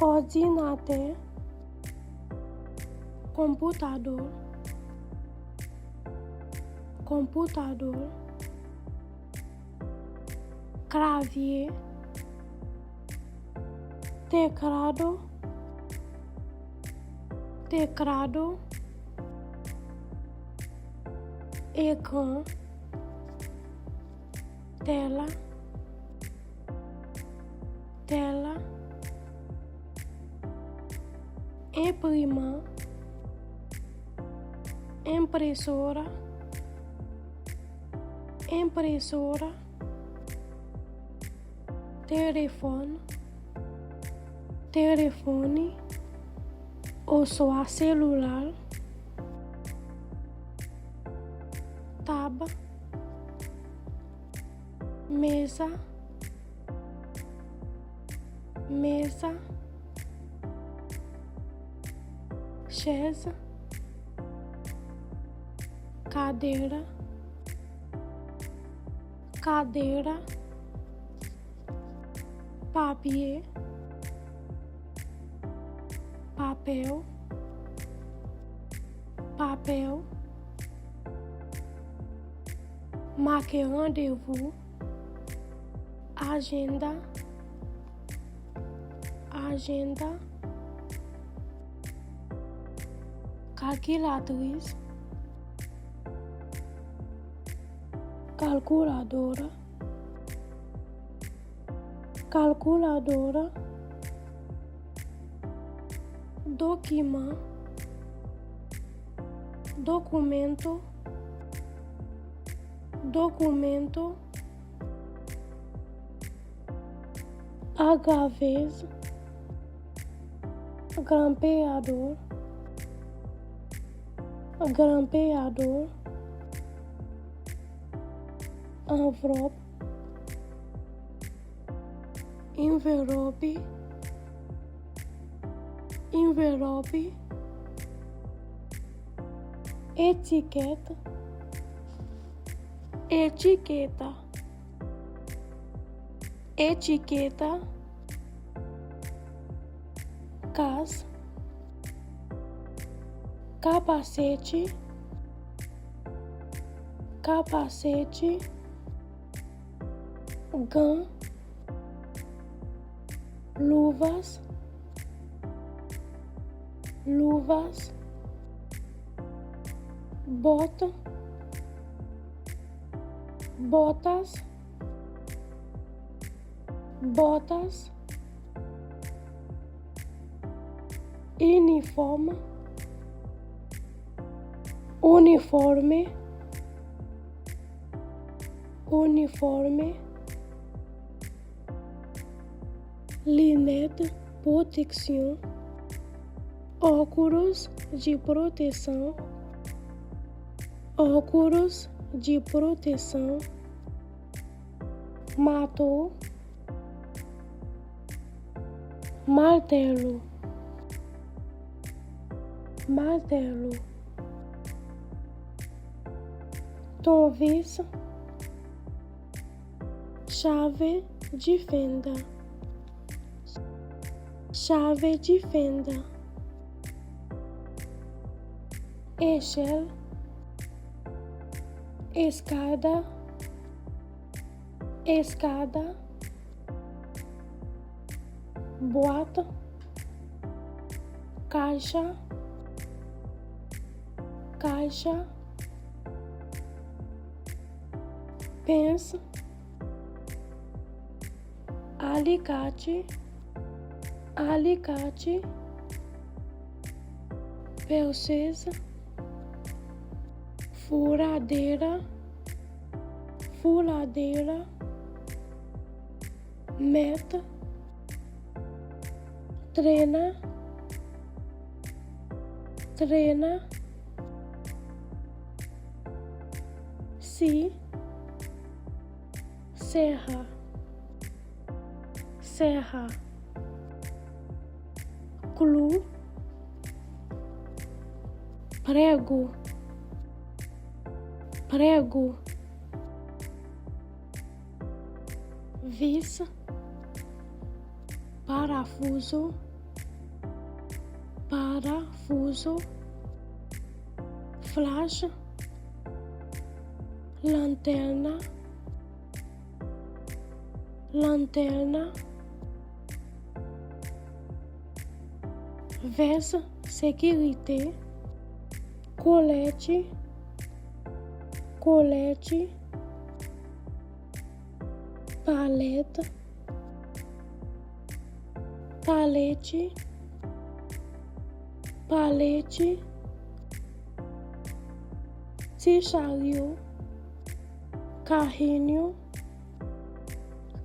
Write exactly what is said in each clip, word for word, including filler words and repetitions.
Òdinatè, konpoutadò, konpoutadò, klavye, tekrado, tekrado, ekran, tela, tela, enpriman, enpresora, enpresora, telefòn, telefone, oswa selilal, tab, meza, meza, chèz, kadera, kadera, papye, papèl, papèl, make randevou, ajanda, ajanda, kalkilatris, kalkiladora, kalkiladora, dokiman, dokumento, dokumento, agravez, grampeador, grampeador, anvlòp, envelope, envelope, etikèt, etiketa, etiketa, kas, kapasete, kapasete, gan, luvas, luvas, bòt, botas, botas, inifòm, unifòme, unifòme, linèt pwoteksyon, óculos de proteção, óculos de proteção, mato, martelo, martelo, tonvis, chave de fenda, chave de fenda, echèl, eskada, eskada, bwat, kaixa, kaixa, pens, alikati, alikati, perceuse, furadera, furadera, mèt, trena, trena, si, serra, serra, klou, prego, prego, vis, parafuso, parafuso, flash, lanterna, lanterna, vès sekirite, kolèti, kolèti, palèt, paleti, paleti, ti charyo, kahinyo,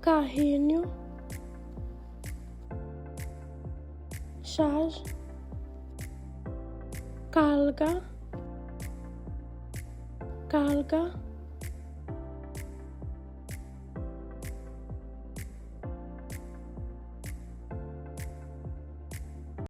kahinyo, chaj, kalga, kalga,